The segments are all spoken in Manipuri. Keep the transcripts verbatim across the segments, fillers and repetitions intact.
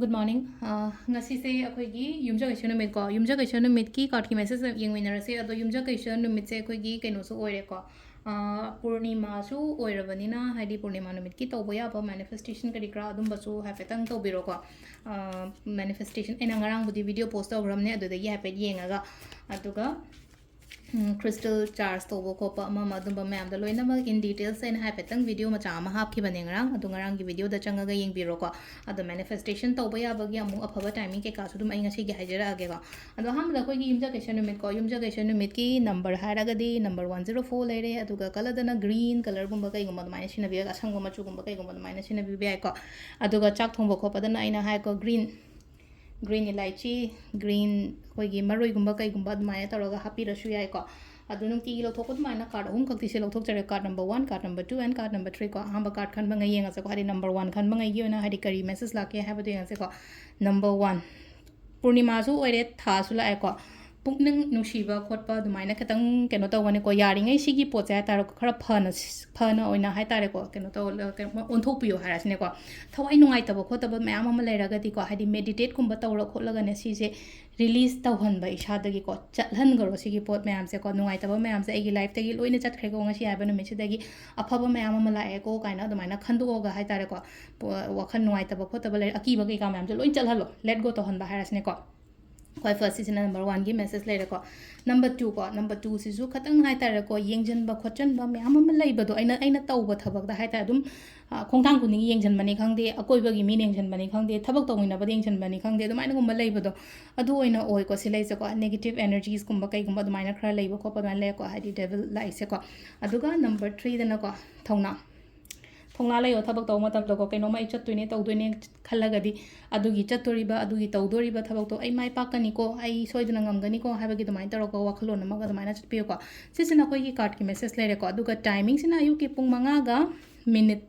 Good morning. ꯑ, ꯉꯁꯤꯁꯦ ꯑꯩꯈꯣꯏꯒꯤ ꯌꯨꯝꯖꯀꯩꯁ ꯅꯨꯃꯤꯠꯀꯣ꯫ ꯌꯨꯝꯖꯀꯩꯁ ꯅꯨꯃꯤꯠꯀꯤ cardꯀꯤ message ꯌꯦꯡꯃꯤꯟꯅꯔꯁꯦ꯫ ꯑꯗꯣ ꯌꯨꯝꯖꯀꯩꯁ ꯅꯨꯃꯤꯠꯁꯦ ꯑꯩꯈꯣꯏꯒꯤ ꯀꯩꯅꯣꯁꯨ ꯑꯣꯏꯔꯦꯀꯣ꯫ ꯑ, ꯄꯨꯔꯅꯤꯃꯥꯁꯨ ꯑꯣꯏꯔꯕꯅꯤꯅ, ꯍꯥꯏꯗꯤ ꯄꯨꯔꯅꯤꯃꯥ ꯅꯨꯃꯤꯠꯀꯤ ꯇꯧꯕ ꯌꯥꯕ manifestation ꯀꯔꯤ ꯀꯔꯥ ꯑꯗꯨꯝꯕꯁꯨ ꯍꯥꯏꯐꯦꯠꯇꯪ ꯇꯧꯕꯤꯔꯣꯀꯣ꯫ ꯑ, manifestation ꯑꯩꯅ ꯉꯔꯥꯡꯕꯨꯗꯤ video post ꯇꯧꯈ꯭ꯔꯕꯅꯦ, ꯑꯗꯨꯗꯒꯤ ꯍꯥꯏꯐꯦꯠ ꯌꯦꯡꯉꯒ꯫ ꯑꯗꯨꯒ ꯎꯝ, crystal charge ꯇꯧꯕ ꯈꯣꯠꯄ ꯑꯃ ꯑꯃ ꯑꯗꯨꯝꯕ ꯃꯌꯥꯝꯗꯣ ꯂꯣꯏꯅꯃꯛ in details ꯑꯩꯅ ꯍꯥꯏꯐꯦꯠꯇꯪ video ꯃꯆꯥ ꯑꯃ ꯍꯥꯞꯈꯤꯕꯅꯦ ꯉꯔꯥꯡ, ꯑꯗꯣ ꯉꯔꯥꯡꯒꯤ videoꯗ ꯆꯪꯉꯒ ꯌꯦꯡꯕꯤꯔꯣꯀꯣ꯫ ꯑꯗꯣ manifestation ꯇꯧꯕ ꯌꯥꯕꯒꯤ ꯑꯃꯨꯛ ꯑꯐꯕ timing ꯀꯩꯀꯥꯁꯨ ꯑꯗꯨꯝ ꯑꯩ ꯉꯁꯤꯒꯤ ꯍꯥꯏꯖꯔꯛꯑꯒꯦꯀꯣ꯫ ꯑꯗꯣ ꯑꯍꯥꯟꯕꯗ ꯑꯩꯈꯣꯏꯒꯤ ꯌꯨꯝꯖꯀꯩꯁ ꯅꯨꯃꯤꯠꯀꯣ, ꯌꯨꯝꯖꯀꯩꯁ ꯅꯨꯃꯤꯠꯀꯤ number ꯍꯥꯏꯔꯒꯗꯤ number one zero four ꯂꯩꯔꯦ, ꯑꯗꯨꯒ colourꯗꯅ green colourꯒꯨꯝꯕ ꯀꯩꯒꯨꯝꯕ ꯑꯗꯨꯃꯥꯏꯅ ꯁꯤꯖꯤꯟꯅꯕꯤꯔꯒ, ꯑꯁꯪꯕ ꯃꯆꯨꯒꯨꯝꯕ ꯀꯩꯒꯨꯝꯕ ꯑꯗꯨꯃꯥꯏꯅ ꯁꯤꯖꯤꯟꯅꯕꯤꯕ ꯌꯥꯏꯀꯣ꯫ ꯑꯗꯨꯒ ꯆꯥꯛ ꯊꯣꯡꯕ ꯈꯣꯠꯄꯗꯅ ꯑꯩꯅ ꯍꯥꯏꯀꯣ, green green ꯏꯂꯥꯏꯆꯤ, green ꯑꯩꯈꯣꯏꯒꯤ ꯃꯔꯣꯏꯒꯨꯝꯕ ꯀꯩꯒꯨꯝꯕ ꯑꯗꯨꯃꯥꯏꯅ ꯇꯧꯔꯒ ꯍꯥꯞꯄꯤꯔꯁꯨ ꯌꯥꯏꯀꯣ꯫ ꯑꯗꯨ ꯅꯨꯡꯇꯤꯒꯤ ꯂꯧꯊꯣꯛꯄ ꯑꯗꯨꯃꯥꯏꯅ card ꯑꯍꯨꯝꯈꯛꯇꯤ ꯁꯤ ꯂꯧꯊꯣꯛꯆꯔꯦ, card number one, card number two and card number three ꯀꯣ꯫ ꯑꯍꯥꯟꯕ card ꯈꯟꯕꯉꯩ ꯌꯦꯡꯉꯁꯦꯀꯣ, ꯍꯥꯏꯗꯤ number one ꯈꯟꯕꯉꯩꯒꯤ ꯑꯣꯏꯅ ꯍꯥꯏꯗꯤ ꯀꯔꯤ message ꯂꯥꯛꯀꯦ ꯍꯥꯏꯕꯗꯣ ꯌꯦꯡꯉꯁꯦꯀꯣ꯫ Number one, ꯄꯨꯔꯅꯤꯃꯥꯁꯨ ꯑꯣꯏꯔꯦ, ꯊꯥꯁꯨ ꯂꯥꯛꯑꯦꯀꯣ꯫ ꯄꯨꯛꯅꯤꯡ ꯅꯨꯡꯁꯤꯕ ꯈꯣꯠꯄ ꯑꯗꯨꯃꯥꯏꯅ ꯈꯤꯇꯪ ꯀꯩꯅꯣ ꯇꯧꯒꯅꯤꯀꯣ꯫ ꯌꯥꯔꯤꯉꯩ ꯁꯤꯒꯤ ꯄꯣꯠꯁꯦ ꯍꯥꯏꯇꯥꯔꯦ, ꯈꯔ ꯐꯅ, ꯐꯅ ꯑꯣꯏꯅ ꯍꯥꯏꯇꯥꯔꯦꯀꯣ, ꯀꯩꯅꯣ ꯇꯧ-, ꯀꯩꯅꯣ ꯑꯣꯟꯊꯣꯛꯄꯤꯌꯣ ꯍꯥꯏꯔꯁꯤꯅꯦꯀꯣ꯫ ꯊꯋꯥꯏ ꯅꯨꯡꯉꯥꯏꯇꯕ ꯈꯣꯠꯇꯕ ꯃꯌꯥꯝ ꯑꯃ ꯂꯩꯔꯒꯗꯤꯀꯣ, ꯍꯥꯏꯗꯤ meditateꯀꯨꯝꯕ ꯇꯧꯔ ꯈꯣꯠꯂꯒꯅꯦ, ꯁꯤꯁꯦ release ꯇꯧꯍꯟꯕ ꯏꯁꯥꯗꯒꯤꯀꯣ, ꯆꯠꯍꯟꯈ꯭ꯔꯣ ꯁꯤꯒꯤ ꯄꯣꯠ ꯃꯌꯥꯝꯁꯦꯀꯣ꯫ ꯅꯨꯡꯉꯥꯏꯇꯕ ꯃꯌꯥꯝꯁꯦ ꯑꯩꯒꯤ lifeꯇꯒꯤ ꯂꯣꯏꯅ ꯆꯠꯈ꯭ꯔꯦꯀꯣ, ꯉꯁꯤ ꯍꯥꯏꯕ ꯅꯨꯃꯤꯠꯁꯤꯗꯒꯤ ꯑꯐꯕ ꯃꯌꯥꯝ ꯑꯃ ꯂꯥꯛꯑꯦꯀꯣ ꯀꯥꯏꯅ ꯑꯗꯨꯃꯥꯏꯅ ꯈꯟꯗꯣꯛꯑꯒ ꯍꯥꯏꯇꯥꯔꯦꯀꯣ, ꯄꯣ-, ꯋꯥꯈꯜ ꯅꯨꯡꯉꯥꯏꯇꯕ ꯈꯣꯠꯇꯕ ꯂꯩ, ꯑꯀꯤꯕ ꯀꯩꯀꯥ ꯃꯌꯥꯝꯁꯦ ꯂꯣꯏ ꯆꯠꯍꯜꯂꯣ, let go ꯇꯧꯍꯟꯕ ꯍꯥꯏꯔꯁꯤꯅꯦꯀꯣ꯫ ꯈ꯭ꯋꯥꯏ firstꯁꯤꯅ number oneꯒꯤ message ꯂꯩꯔꯦꯀꯣ꯫ Number two ꯀꯣ, number twoꯁꯤꯁꯨ ꯈꯤꯇꯪ ꯍꯥꯏꯇꯥꯔꯦꯀꯣ, ꯌꯦꯡꯁꯤꯟꯕ ꯈꯣꯠꯆꯟꯕ ꯃꯌꯥꯝ ꯑꯃ ꯂꯩꯕꯗꯣ, ꯑꯩꯅ, ꯑꯩꯅ ꯇꯧꯕ ꯊꯕꯛꯇ ꯍꯥꯏꯇꯥꯔꯦ, ꯑꯗꯨꯝ, ꯑ, ꯈꯣꯡꯊꯥꯡ ꯈꯨꯗꯤꯡꯒꯤ ꯌꯦꯡꯁꯤꯟꯕꯅꯤ ꯈꯪꯗꯦ, ꯑꯀꯣꯏꯕꯒꯤ ꯃꯤꯅ ꯌꯦꯡꯁꯤꯟꯕꯅꯤ ꯈꯪꯗꯦ, ꯊꯕꯛ ꯇꯧꯃꯤꯟꯅꯕꯗ ꯌꯦꯡꯁꯤꯟꯕꯅꯤ ꯈꯪꯗꯦ, ꯑꯗꯨꯃꯥꯏꯅꯒꯨꯝꯕ ꯂꯩꯕꯗꯣ, ꯑꯗꯨ ꯑꯣꯏꯅ ꯑꯣꯏꯀꯣ꯫ ꯁꯤ ꯂꯩꯁꯦꯀꯣ, negative energiesꯀꯨꯝꯕ ꯀꯩꯒꯨꯝꯕ ꯑꯗꯨꯃꯥꯏꯅ ꯈꯔ ꯂꯩꯕ ꯈꯣꯠꯄ ꯑꯗꯨꯃꯥꯏꯅ ꯂꯩꯀꯣ, ꯍꯥꯏꯗꯤ devil ꯂꯥꯛꯏꯁꯦꯀꯣ꯫ ꯑꯗꯨꯒ number threeꯗꯅꯀꯣ, ꯊꯧꯅꯥ꯫ ꯊꯧꯅꯥ ꯂꯩꯌꯣ, ꯊꯕꯛ ꯇꯧꯕ ꯃꯇꯝꯗꯀꯣ, ꯀꯩꯅꯣꯝꯃ ꯑꯩ ꯆꯠꯇꯣꯏꯅꯦ, ꯇꯧꯗꯣꯏꯅꯦ ꯈꯜꯂꯒꯗꯤ, ꯑꯗꯨꯒꯤ ꯆꯠꯇꯣꯔꯤꯕ, ꯑꯗꯨꯒꯤ ꯇꯧꯗꯣꯔꯤꯕ ꯊꯕꯛꯇꯣ ꯑꯩ ꯃꯥꯏ ꯄꯥꯛꯀꯅꯤꯀꯣ, ꯑꯩ ꯁꯣꯏꯗꯅ ꯉꯝꯒꯅꯤꯀꯣ ꯍꯥꯏꯕꯒꯤ ꯑꯗꯨꯃꯥꯏꯅ ꯇꯧꯔꯒ ꯋꯥꯈꯜꯂꯣꯟ ꯑꯃꯒ ꯑꯗꯨꯃꯥꯏꯅ ꯆꯠꯄꯤꯌꯨꯀꯣ꯫ ꯁꯤꯁꯤꯅ ꯑꯩꯈꯣꯏꯒꯤ cardꯀꯤ message ꯂꯩꯔꯦꯀꯣ꯫ ꯑꯗꯨꯒ timingꯁꯤꯅ ꯑꯌꯨꯛꯀꯤ ꯄꯨꯡ ꯃꯉꯥꯒ minute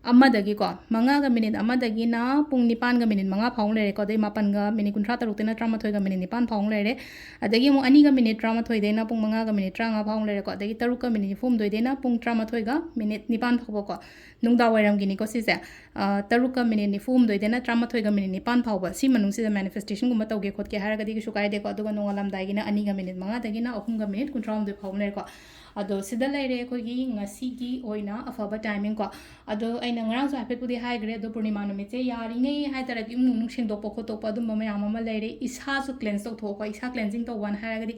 ꯑꯃꯗꯒꯤꯀꯣ, ꯃꯉꯥꯒ ꯃꯤꯅꯤꯠ ꯑꯃꯗꯒꯤꯅ ꯄꯨꯡ ꯅꯤꯄꯥꯟꯒ ꯃꯤꯅꯤꯠ ꯃꯉꯥ ꯐꯥꯎ ꯂꯩꯔꯦꯀꯣ꯫ ꯑꯗꯩ ꯃꯥꯄꯟꯒ ꯃꯤꯅꯤꯠ ꯀꯨꯟꯊ꯭ꯔꯥ ꯇꯔꯨꯛꯇꯩꯅ ꯇꯔꯥꯃꯥꯊꯣꯏꯒ ꯃꯤꯅꯤꯠ ꯅꯤꯄꯥꯟ ꯐꯥꯎ ꯂꯩꯔꯦ꯫ ꯑꯗꯒꯤ ꯑꯃꯨꯛ ꯑꯅꯤꯒ ꯃꯤꯅꯤꯠ ꯇꯔꯥꯃꯥꯊꯣꯏꯗꯩꯅ ꯄꯨꯡ ꯃꯉꯥꯒ ꯃꯤꯅꯤꯠ ꯇꯔꯥꯃꯉꯥ ꯐꯥꯎ ꯂꯩꯔꯦꯀꯣ꯫ ꯑꯗꯒꯤ ꯇꯔꯨꯛꯀ ꯃꯤꯅꯤꯠ ꯅꯤꯐꯨ ꯍꯨꯝꯗꯣꯏꯗꯩꯅ ꯄꯨꯡ ꯇꯔꯥꯃꯥꯊꯣꯏꯒ ꯃꯤꯅꯤꯠ ꯅꯤꯄꯥꯟ ꯐꯥꯎꯕꯀꯣ꯫ ꯅꯨꯡꯗꯥꯡ ꯋꯥꯏꯔꯝꯒꯤꯅꯤꯀꯣ ꯁꯤꯁꯦ꯫ ꯑ, ꯇꯔꯨꯛꯀ ꯃꯤꯅꯤꯠ ꯅꯤꯐꯨ ꯍꯨꯝꯗꯣꯏꯗꯩꯅ ꯇꯔꯥꯃꯥꯊꯣꯏꯒ ꯃꯤꯅꯤꯠ ꯅꯤꯄꯥꯟ ꯐꯥꯎꯕ, ꯁꯤ ꯃꯅꯨꯡꯁꯤꯗ ꯃꯦꯅꯤꯐꯦꯁꯇꯦꯁꯟꯒꯨꯝꯕ ꯇꯧꯒꯦ ꯈꯣꯠꯀꯦ ꯍꯥꯏꯔꯒꯗꯤ ꯀꯩꯁꯨ ꯀꯥꯏꯗꯦꯀꯣ꯫ ꯑꯗꯨꯒ ꯅꯣꯡꯉꯥꯜꯂꯝꯗꯥꯏꯒꯤꯅ ꯑꯅꯤꯒ ꯃꯤꯅꯤꯠ ꯃꯉꯥꯗꯒꯤꯅ ꯑꯍꯨꯝꯒ ꯃꯤꯅꯤꯠ ꯀꯨꯟꯊ꯭ꯔꯥ ꯍꯨꯝꯗꯣꯏ ꯐꯥꯎꯕ ꯂꯩꯔꯦꯀꯣ꯫ ꯑꯗꯣ ꯁꯤꯗ ꯂꯩꯔꯦ ꯑꯩꯈꯣꯏꯒꯤ ꯉꯁꯤꯒꯤ ꯑꯣꯏꯅ ꯑꯐꯕ ꯇꯥꯏꯃꯤꯡ ꯀꯣ꯫ ꯑꯗꯣ ꯑꯩꯅ ꯉꯔꯥꯡꯁꯨ ꯍꯥꯏꯐꯦꯠꯄꯨꯗꯤ ꯍꯥꯏꯈ꯭ꯔꯦ, ꯑꯗꯣ ꯄꯨꯔꯅꯤꯃꯥ ꯅꯨꯃꯤꯠꯁꯦ ꯌꯥꯔꯤꯉꯩ ꯍꯥꯏꯇꯥꯔꯗꯤ ꯏꯃꯨꯡ ꯃꯅꯨꯡ ꯁꯦꯡꯗꯣꯛꯄ ꯈꯣꯠꯇꯣꯛꯄ ꯑꯗꯨꯝꯕ ꯃꯌꯥꯝ ꯑꯃ ꯂꯩꯔꯦ꯫ ꯏꯁꯥꯁꯨ ꯀ꯭ꯂꯦꯟꯁ ꯇꯧꯊꯣꯛꯑꯣꯀꯣ꯫ ꯏꯁꯥ ꯀ꯭ꯂꯦꯟꯖꯤꯡ ꯇꯧꯕꯅ ꯍꯥꯏꯔꯒꯗꯤ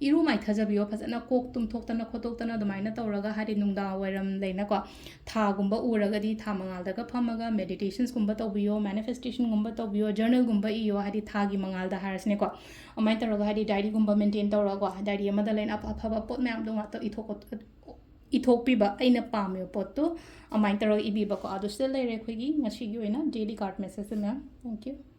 ꯏꯔꯨ ꯃꯥꯏꯊꯖꯕꯤꯌꯣ, ꯐꯖꯅ ꯀꯣꯛ ꯇꯨꯝꯊꯣꯛꯇꯅ ꯈꯣꯠꯇꯣꯛꯇꯅ ꯑꯗꯨꯃꯥꯏꯅ ꯇꯧꯔꯒ, ꯍꯥꯏꯗꯤ ꯅꯨꯡꯗꯥꯡ ꯋꯥꯏꯔꯝ ꯂꯩꯅꯀꯣ, ꯊꯥꯒꯨꯝꯕ ꯎꯔꯒꯗꯤ ꯊꯥ ꯃꯉꯥꯜꯗꯒ ꯐꯝꯃꯒ ꯃꯦꯗꯤꯇꯦꯁꯟꯁꯀꯨꯝꯕ ꯇꯧꯕꯤꯌꯣ, ꯃꯦꯅꯤꯐꯦꯁꯇꯦꯁꯟꯒꯨꯝꯕ ꯇꯧꯕꯤꯌꯣ, ꯖꯔꯅꯦꯜꯒꯨꯝꯕ ꯏꯌꯣ, ꯍꯥꯏꯗꯤ ꯊꯥꯒꯤ ꯃꯉꯥꯜꯗ ꯍꯥꯏꯔꯁꯤꯅꯦꯀꯣ꯫ ꯑꯗꯨꯃꯥꯏꯅ ꯇꯧꯔꯒ, ꯍꯥꯏꯗꯤ ꯗꯥꯏꯔꯤꯒꯨꯝꯕ ꯃꯦꯟꯇꯦꯟ ꯇꯧꯔꯒꯀꯣ, ꯗꯥꯏꯔꯤ ꯑꯃꯗ ꯂꯩꯅ ꯑꯐ ꯑꯐꯕ ꯄꯣꯠ ꯃꯌꯥꯝꯗꯣ ꯉꯥꯛꯇ ꯏꯊꯣꯛ-, ꯏꯊꯣꯛꯄꯤꯕ, ꯑꯩꯅ ꯄꯥꯝꯃꯤꯕ ꯄꯣꯠꯇꯣ ꯑꯗꯨꯃꯥꯏꯅ ꯇꯧꯔꯒ ꯏꯕꯤꯕꯀꯣ꯫ ꯑꯗꯨ ꯁꯤꯗ ꯂꯩꯔꯦ ꯑꯩꯈꯣꯏꯒꯤ ꯉꯁꯤꯒꯤ ꯑꯣꯏꯅ ꯗꯦꯂꯤ ꯀꯥꯔꯠ ꯃꯦꯁꯦꯖꯁꯦ, ꯃꯦꯝ꯫ Thank you꯫